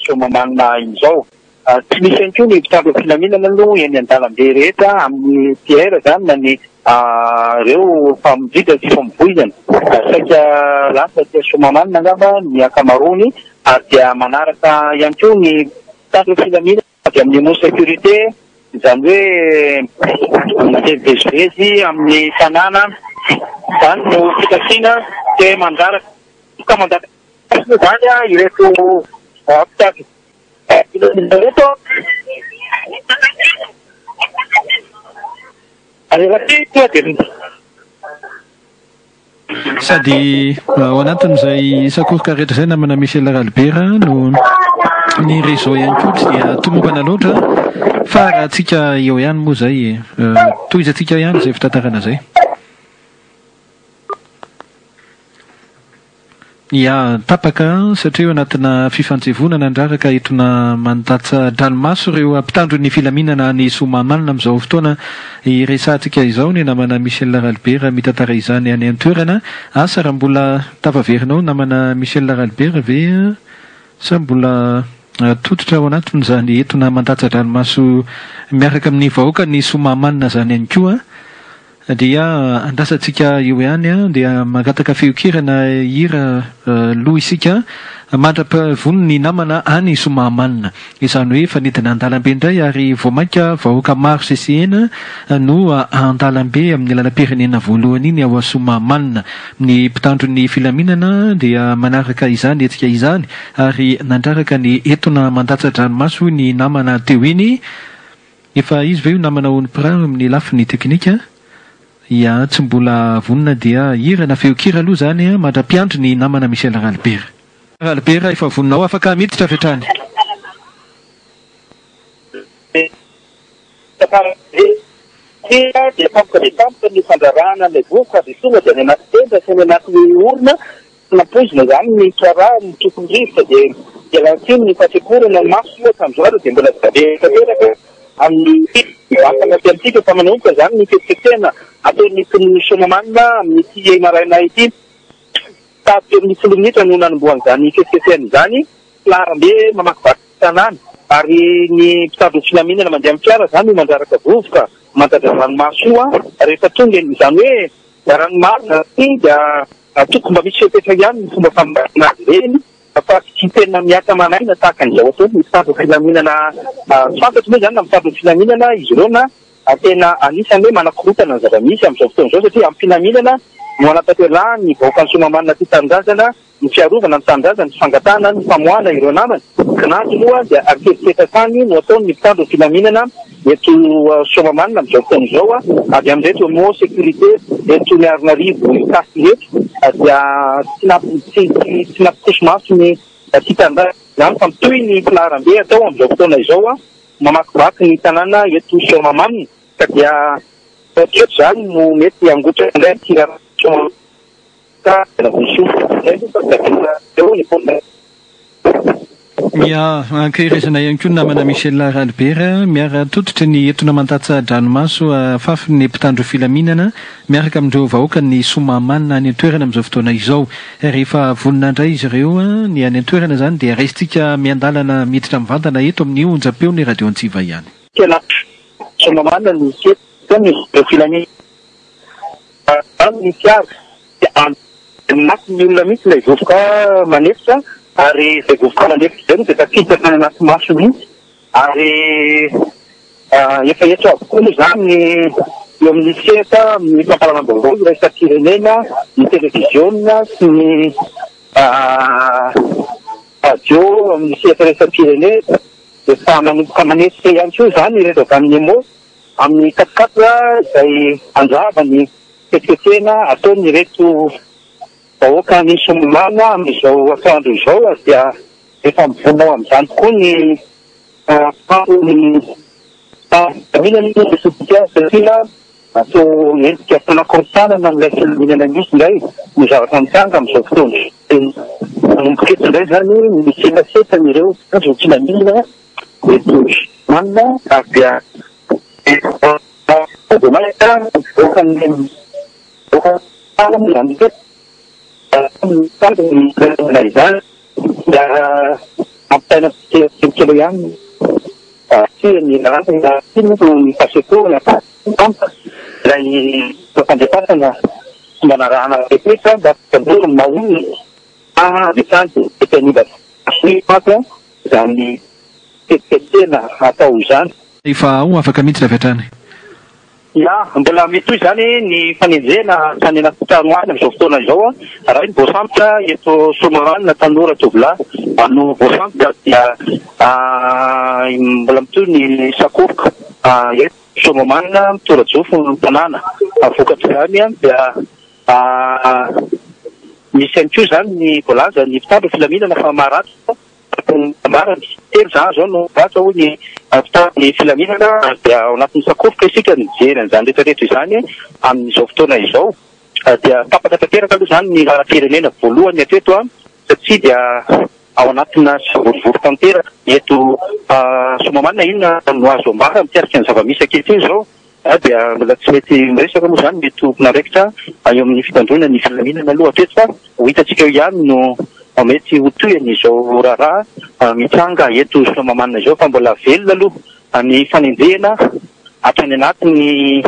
Soamahamanina izao. Tsy misy ihany koa ny mpitandro filaminana aloha eny an-dalambe rehetra amin'ny PR izany na ny ireo mpamindrindra ny fifamoivoizana. Saika lasa aty Soamahamanina angamba ny ankamaroany ary dia manaraka ihany koa ny mpitandro filaminana avy amin'ny Emmo Sécurité, izany hoe mivezivezy amin'ny tanàna. Izany no fitakiana dia mandraraka mandatsa-dranomaso moa izany ireto mpitandro ireto. Ary tonga dia. Sady ao anatin'izay sakoroka rehetra izay namana Michel Ralibera no ny réseau ihany koa tsy dia tomombana loatra fa raha antsika eo ihany moa izay e. Tohizantsika ihany izay fitantarana izay. Ya, tapaka satria eo anatina fifanjevoana nandraraka etona mandatsa-dranomaso ireo mpitandro ny filaminana any Soamahamanina amin'izao fotoana iresahantsika izao ny namana Michel Ralibera mitantara izany any an-toerana. Asa raha mbola tafaverina ao namana Michel Ralibera ve sa mbola tototra ao anatin'izany etona mandatsa-dranomaso miaraka amin'ny vahoakan'i Soamahamanina izany ihany koa? Dia andrasantsika eo ihany dia mangataka feon-kira na hira aloha isika mandra-pivonony ny namana any Soamahamanina. Izany hoe efa nidina an-dalambe indray ary vao mainka vahoaka maro sesehena no an-dalambe amin'ny lalam-pirenena voalohany iny ao Soamahamanina. Ny mpitandro ny filaminana dia manaraka izany hetsika izany ary nandraraka ny etona mandatsa-dranomaso hoy ny namana teo iny. Efa izy ve io namana Onpra amin'ny lafiny teknika? Ya, tsy mbola vonona dia hira na feon-kira aloha izany mandra-piandry ny namana Michel Ralibera. Ralibera efa vonona ao, afaka miditra avy hatrany. Dia tampoka dia tampoka ny fandrarahana an'ilay vovoka dia tonga dia any anaty tenda sy any anaty orona. Tsy nampoizina izany ny raharaha ny tompon'ny rivotra dia ialana tsiny ny fahasemporana ny maso moa hatramin'izao ary dia mbola tsy be tanteraka amin'ny mivantana aty amintsika fa manomboka izany ny fihetsiketsehana ataon'ny mponin'i Soamahamanina amin'ity maraina ity. Taty amin'ny folo minitra no nanombohan'izany fihetsiketsehana izany, laharam-be mamakivaky tanàna ary ny mpitandro ny filaminana mandeha amin'ny fiara izany no mandraraka vovoka mandra-dranomaso io rehefa tonga eny. Izany hoe raha ny marina dia Tokony mba misy fepetra ihany ny fomba famokarana azy ireny fa tsy tena miasa aman'aina tahaka an'izao ataony ny mpitandro filaminana. Tsy fantatro moa izany na mitandro ny filaminana izy ireo na tena anisan'ny hoe manakorontana ny zava-misy amin'izao fotoana izao satria amin'ny filaminana no anatanterahan'ny vahoakan'i Soamahamanina tia tanindrazana ny fiarovana ny tanindrazana, ny fangatahana ny famoahana ireo namany. Kinanjo moa dia an-kerisetra hatrany no ataon'ny mpitandro ny filaminana eto Soamahamanina amin'izao fotoana izao. Avy amin'ireto Emmo Sécurité eto Miarinarivo Itasy ireto dia tsy tsy nampikoso-maso ny tia tanindrazana izany fa mitohy ny filaharam-be atao amin'izao fotoana izao mamakivaky ny tanàna eto Soamahamanina ka dia eto izany no mety hangotraka indray ity raharaha Soamahamanina. Mia ankaherezana ihany koa ny namana Michel Ralibera, miara-tototry ny etona mandatsa-dranomaso afafin'ny mpitandro filaminana miaraka amin'ireo vahoakan'ny Soamahamanina any an-toerana amin'izao fotoana izao. Rehefa vonona indray izy ireo ny any an-toerana izany dia raisintsika miandalana miditra mivantana eto amin'ny onjam-peon'ny Radio Antsiva ihany. Tena Soamahamanina ny filaminana. Any ny fiara dia any anatin'ny olona mihitsy ilay vovoka manefitra ary izay vovoka manefitra izay no dia tafiditra hatrany anaty maso mihitsy ary efa eto avokoa moa izany ny eo amin'ny sehatra amin'ny fampahalalam-baovao iraisam-pirenena, ny televiziona sy ny radio amin'ny sehatra iraisam-pirenena. Efa manomboka manetsika ihany koa izany ireto avy amin'ny EMO. Amin'ny katokatoka izay handrava ny fihetsiketsehana ataon'ireto vahoaka any Soamahamanina amin'izao atoandro izao ary dia efa mivonona ho amin'izany tokoa ny mpitandro ny filaminana eto satria toa endrika fanakorontanana an'ilay filaminana misy indray ny zavatra mitranga amin'izao fotoana izao. Manomboka eto indray izany ny setrasetran'ireo mpitandro ny filaminana eto Soamahamanina ary dia vao mainka mivoaka ny mivoaka izany izany dia. Ampitaina tsikelikely ihany satria ny lalàna ity no ny fahasekoana ilay fampandefasana tsy mba narahana fepetra mba hampitomboana ny maha olona fa avy hatrany dia mety hanimba manko izany fihetsiketsehana atao izany. Efa ao afaka miditra avy hatrany. Ya, mbola mitohy izany ny fanenjehana hatrany anaty trano any amin'izao fotoana izao. Raha iny voasambotra eto Soamahamanina tanora tovolahy no voasambotra dia mbola mitohy ny sakoroka eto Soamahamanina mitora-jofo ny tanàna. Vokatr'izany dia misy ihany koa izany ny voalaza ny mpitandro ny filaminana fa maratra. Nambarany, telo izany izao no ratra hoy ny mpitandro ny filaminana ary dia ao anatin'ny sakoroka isika mijery an'izany rehetra rehetra izany amin'izao fotoana izao. Dia tapaka tanteraka aloha izany ny lalam-pirenena voalohany hatreto satria dia ao anatina savorovoro tanteraka eto Soamahamanina. Inona no azo ambara mikasika ny zava-misy ankehitriny izao? Za dia mbola tsy mety miresaka moa izany ny tompon'andraikitra eo amin'ny fitandroana ny filaminana aloha hatreto fa ho hitantsika eo ihany no mety ho tohin'izao raharaha mitranga eto Soamahamanina izao fa mbola velona aloha ny fanenjehana hatrany anatin'ny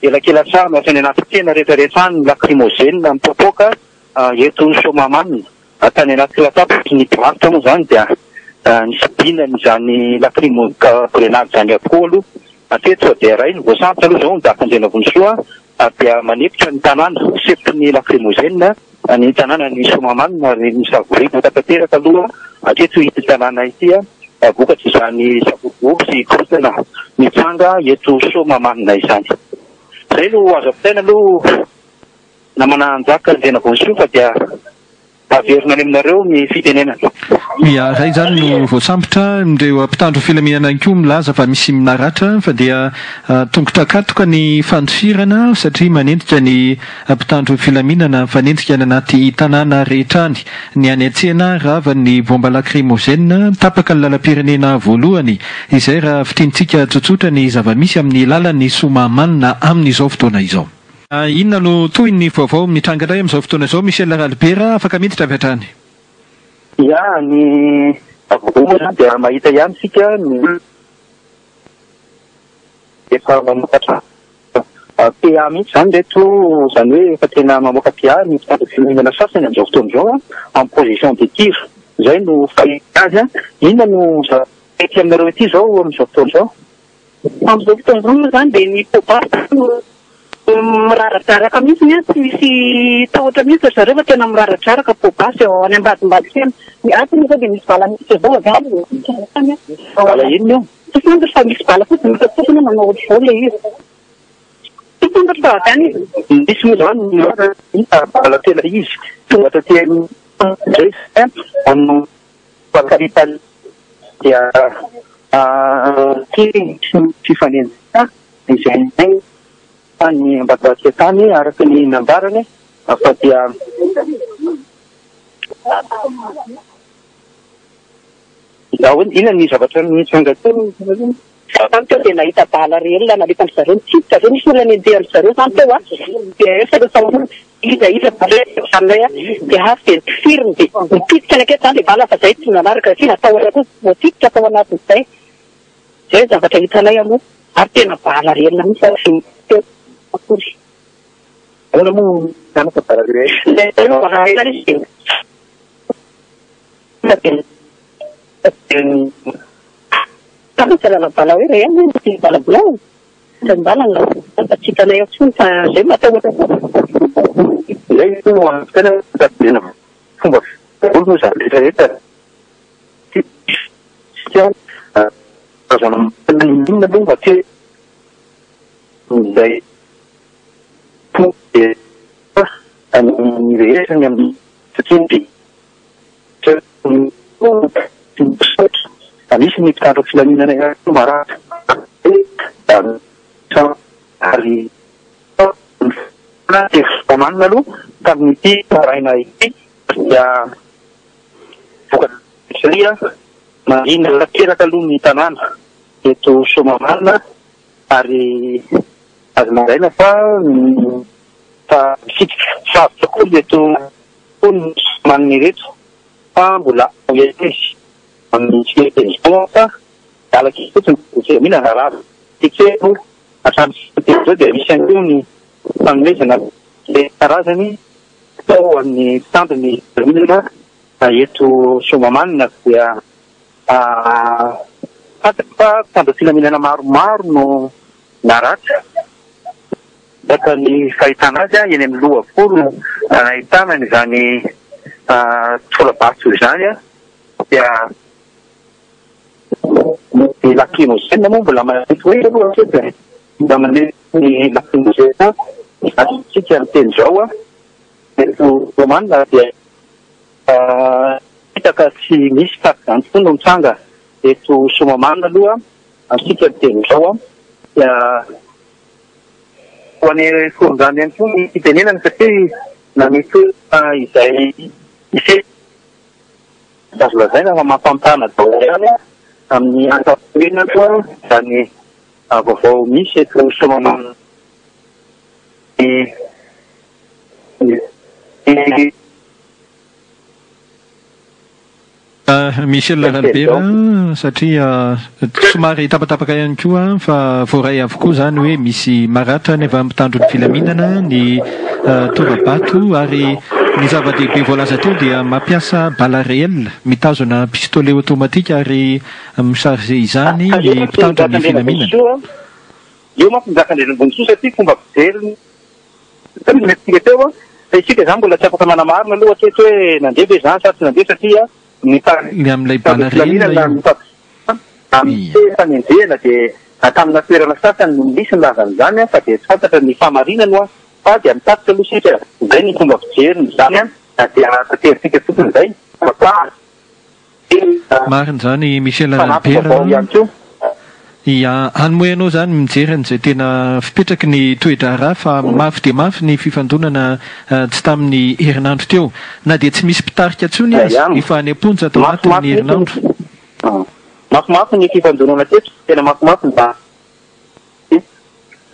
elakelan-trano, hatrany anaty tsena rehetrarehetra any ny lakrimôzenina mipoapoaka eto Soamahamanina. Tany anaty latabatra ny mpivarotra moa izany dia nisidinany izany lakrimo grenady izany avokoa aloha. Hatreto dia iray no voasambotra aloha izao, Njaka Andrianavonisoa, ary dia manepotra ny tanàna, sepotry ny lakrimozena ny tanànan'i Soamahamanina ary misavoritaka tanteraka aloha hatreto ity tanàna ity vokatr'izany savorovoro sy korontana mitranga eto Soamahamanina izany. Izay no azo ampitaina aloha. Namana Njaka Andrianavonisoa fa dia averina any aminareo ny fitenenana. Ia, iray izany no voasambotra, ireo mpitandro filaminana ihany koa milaza fa misy naratra fa dia tongotra akatoka ny fandosirana satria manenjika ny mpitandro filaminana mifanenjika any anaty tanàna rehetra any. Ny any an-tsena rava ny bomba lacrymogène, tapaka ny lalam-pirenena voalohany, izay raha fintinitsika tsotsotra ny zava-misy amin'ny lalan'i Soamahamanina amin'izao fotoana izao. Inona no tohin'ny vaovao mitranga indray amin'izao fotoana izao Michel Ralibera, afaka miditra avy hatrany. Ya, ny vaovao moa izany dia mahita ihany isika ny olona efa mamoaka PA mihitsy izany ireto, izany hoe efa tena mamoaka PA ny mpitandro filaminana sasany amin'izao fotoana izao en position de tir, izay no fahitana azy. Inona no zavatra ety aminareo ety izao amin'izao fotoana izao? Amin'izao fotoana izao moa izany dia ny poa-basy no miraradraraka mihitsy an, tsy misy tahotra mihitsy ry zareo fa tena miraradraraka poa-basy ao any ambadimbadika any. Ny ato moa izao dia misy bala mihitsy avao avy any any an. Bala inona io? Tsy fantatro fa misy bala fotsiny hita fotsiny hoe manao ohatr'izao ilay izy. Tsy fantatro fa avy any izy. Misy moa izany ny hita bala tena izy tonga taty amin'izay no Faritany dia kely sy ny fifanenjehana izay niainga tany ambadimbadika tany araka ny nambarany fa dia Inona ny zavatra nitranga teo? Za zany teo dia nahita bala réel nalefan-dry zareo nitsidika avy eo nisy olona nenjehan-dry zareo zany teo an, dia efa lasa olona iza iza zareo aminay an, dia avy dia notifiriny dia nipitika ny akaiky zany ilay bala fa zay tsy nanaraka satria natahotra koa voatifitra tao anatin'izay, zay ny zavatra hitanay aloha ary tena bala réel mihitsy zany tsy teo akory. Ahoana moa no nahitana fa bala réel? Ilay bala réel izy dia. Taloha bala hoe réel ny bala blanc e, ny bala fa tsy hitanay ao intsony fa zay matahotra koa. Zay no tena tena fomba daholo moa izany rehetra rehetra tsika azo anambarana inona aloha mba tsy izay tonga dia ny rehetra ny amin'ny satria ny Misy ny mpitandro filaminana ihany koa marary ary omanina aloha tamin'ity maraina ity dia vokatra mangina tanteraka aloha ny tanàna eto Soamahamanina ary azo lazaina fa fa misitrika sarotra koa ireto mponina Soamahamanina ireto fa mbola ao ihany izy. Amin'ny fiteny izao fa miala kely fotsiny ny filaminana raha tiako aloha hatramin'ny teny izao dia misy ihany koa ny fanomezana karazany atao amin'ny mpitandro ny filaminana eto Soamahamanina dia fantatra fa mpitandro filaminana maromaro no naratra. Araka ny fahitana azy, eny amin'ny loha avokoa no nahitana an'izany tora-bato izany dia ny lacrymogène moa mbola manety hoe aloha hatreto e. Mbola manety ny lacrymogène atsika miteny izao eto Romanina dia hita ka tsy misy tahaka izany tokoa no mitranga eto Soamahamanina aloha antsika miteny izao dia Ho an'i Forondrano ihany koa ny fitenenana satria naneho toerana izay misesy azo lazaina fa mampanontana daholo ihany amin'ny ankapobeny aloha izany vaovao misy eto Soamahamanina. Michel Ralibera, satria somary tapatapaka ihany koa fa voaray avokoa izany hoe misy maratra ny avy amin'ny mpitandro ny filaminana, ny tora-bato ary ny zava-dehibe voalaza teo dia mampiasa bala réel, mitazona pistolet automatique ary mi-charger izany ny mpitandro ny filaminana. Eo manko ny Zakandrianambonisoa satria fomba fijeriny. Zay no nety teo fa isika izany mbola tsy afaka manamarina aloha hatreto hoe nandeha ve izany sa tsy nandeha satria ny Ny amin'ilay bala reina io. Amin'ny fanenjehana dia tamina toerana sasany no nisy nilaza an'izany fa dia tsy fantatra ny fahamarinany hoa fa dia mitatitra aloha isika izay ny fomba fijeriny izany dia taterintsika fotsiny izay fa Marina izany Michel Ralibera a! Ia, any moa ianao izany mijery an'izay tena fipetraky ny toe-draharaha fa mafy dia mafy ny fifandonana tsy tamin'ny herinandro teo. Na dia tsy misy mpitarika intsony aza, efa any am-ponja tao anatin'ny herinandro. Mafimafy ny fifandonana teto, tena mafimafy ny.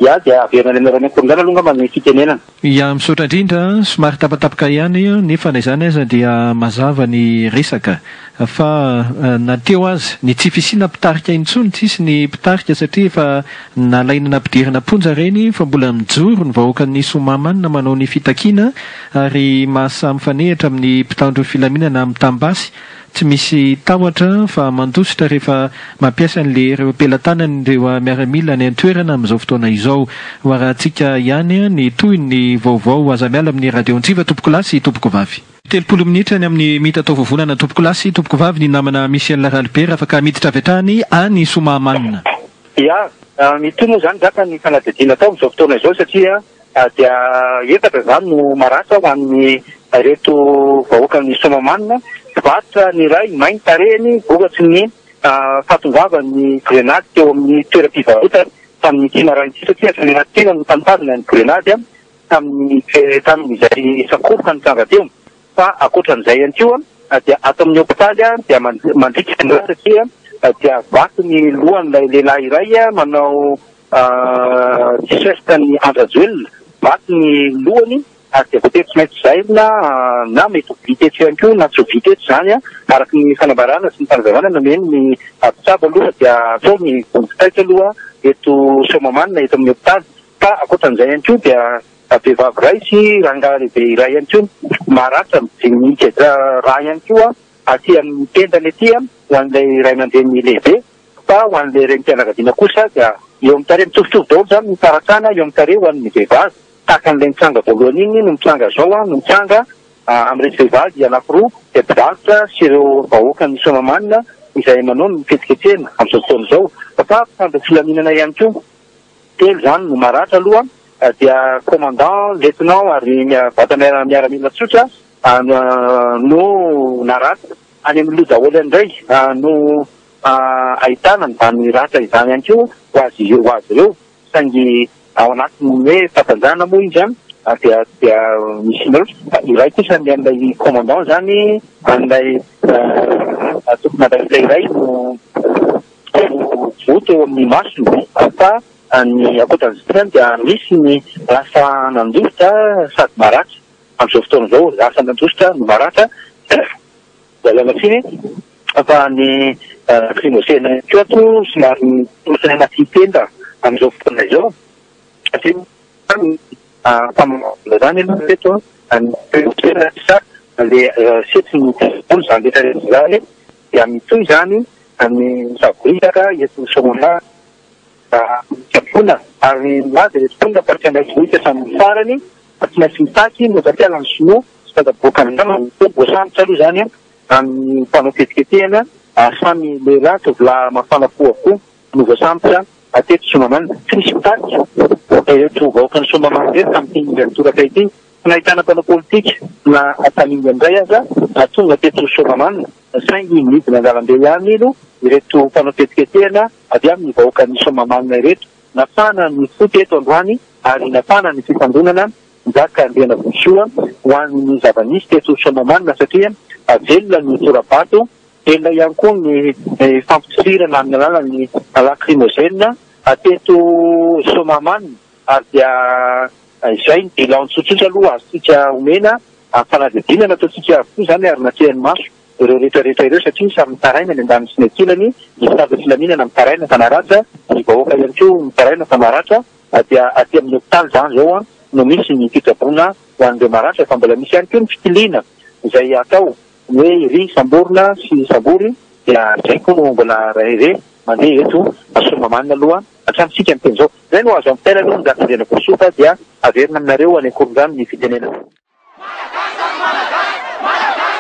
Ia, dia averina any aminareo any Ankorondrano aloha angamba ny fitenenana. Ia, misaotra indrindra, somary tapatapaka ihany nefa na izany aza dia mazava ny resaka fa na teo aza ny tsy fisiana mpitarika intsony, tsisy ny mpitarika satria efa nalaina nampidirina am-ponja ireny fa mbola mijoro ny vahoakan'ny Soamahamanina manao ny fitakiana ary mahasahy mifanehitra amin'ny mpitandro filaminana mitam-basy Tsy misy tahotra fa mandositra rehefa mampiasa an'le hery eo am-pelatanany ireo miaramila any an-toerana amin'izao fotoana izao. Ho arahantsika ihany ny tohin'ny vaovao. Aza miala amin'ny Radio Antsiva tompokolahy sy tompokovavy. 30 minitra ny amin'ny mitatao vovonana tompokolahy sy tompokovavy ny namana Michel Ralibera afaka miditra avy hatrany any Soamahamanina. Ya, mitohy moa izany zaka ny fanadihadiana atao amin'izao fotoana izao satria dia efatra izany no maratra ho an'ny ireto vahoakan'i Soamahamanina. Mpivarotra ny iray, may ny tarehiny vokatry ny fahatongavan'ny grenady teo amin'ny toeram-pivarotany tamin'ity maraina ity satria hatrany anaty tena no nitazona ny grenady tamin'ny tamin'izay sakoroka nitranga teo. Fa ankoatran'izay ihany koa dia ato amin'ny hopitaly dia mandriaka ny rà satria dia vaky ny lohan'ilay lehilahy iray manao t-shirt an'i Andry Rajoelina, vaky ny lohany ary dia voatery tsy maintsy zairina na mety ho vita eto ihany koa na tsy ho vita eto izany araka ny fanambarana sy ny fanazavana nomeny ny mpitsabo aloha dia atao ny vonjy taitra aloha eto Soamahamanina eto amin'ny hopitaly. Fa ankoatran'izay ihany koa dia Vehivavy iray sy rangahy lehibe iray ihany koa maratra mijinika rà ihany koa aty amin'ny tendany aty ho an'ilay ray aman-dreny lehibe fa ho an'ilay renim-pianakaviana kosa dia eo amin'ny tarehy. Mitovitovy daholo izany ny faharatrana eo amin'ny tarehy ho an'ny vehivavy. Tahaka an'ilay nitranga voalohany iny no mitranga izao no mitranga amin'ireto vehivavy anankiroa izay mpivarotra sy ireo vahoakan'i Soamahamanina izay manao ny fihetsiketsehana amin'izao fotoana izao fa mpitandro filaminana ihany koa. Telo izany no maratra aloha dia commandant, lieutenant ary vata miaramila tsotra no naratra. Any amin'ny loha daholo indray no ahitana an'izany ratra izany ihany koa ho azy ho azy ireo saingy ao anatin'ny hoe fatanjahana moa izy dia dia misy fa iray kosa ny an'ilay commandant izany an'ilay tompon'andraikitra iray no voa teo amin'ny masony fa ny ankoatra an'izay dia misy ny lasa nandositra sady maratra amin'izao fotoana izao, lasa nandositra no maratra, ialana tsiny. Fa ny lacrymogène ihany koa ato somary mitorosana anaty tenda amin'izao fotoana izao satria mpamono izany aloha teto ny lacrymogène sa le setriny daholo izany rehetra rehetra izany dia mitohy izany ny savoritaka eto Soamanara fitsaboana ary milaza ireto mponina fa tsy hanaiky vohitra hatramin'ny farany fa tsy maintsy mitaky ny fampialana ny sinoa sy fadaboaka ny namany. Voasambotra aloha izany amin'ny mpanao fihetsiketsehana ary samy lehilahy tovolahy mafana fo avokoa no voasambotra teto Soamahamanina. Tsy nisy mpitarika ireto vahoakan'i Soamahamanina ireto tamin'ity indray mitoraka ity. Tsy nahitana mpanao politika na taminga indray aza tonga teto Soamahamanina saingy nidina an-dalambe ihany ilo ireto mpanao fihetsiketsehana avy amin'ny vahoakan'i Soamahamanina ireto. Nafana ny fo teto androany ary nafana ny fifandonana Njaka Andrianavonisoa ho an'ny zava-nisy teto Soamahamanina satria velona ny tora-bato, velona ihany koa ny fampitifirana amin'ny alalan'ny lacrymogène teto Soamahamanina ary dia izay ny bilan tsotsotra aloha azontsika omena amin'ny fanadihadiana nataontsika avokoa izany ary natrehan'ny maso ireo rehetra rehetra ireo satria samy mitaraina ny andaniny sy ny ankilany, ny mpitandro filaminana mitaraina fa naratra, ny vahoaka ihany koa mitaraina fa maratra, dia aty amin'ny hopitaly izany izao no misy ny fitsaboana ho an'ireo maratra fa mbola misy ihany koa ny fitiliana izay atao, ny hoe iry samborina sy sambory dia izay koa no mbola re mandeha eto Soamahamanina aloha hatramintsika miteny izao. Izay no azo ampitaina aloha ny Ratsindriana Vosoa fa dia averina aminareo any Ankorondrano ny fitenenana. Malagasy samy Malagasy! Malagasy!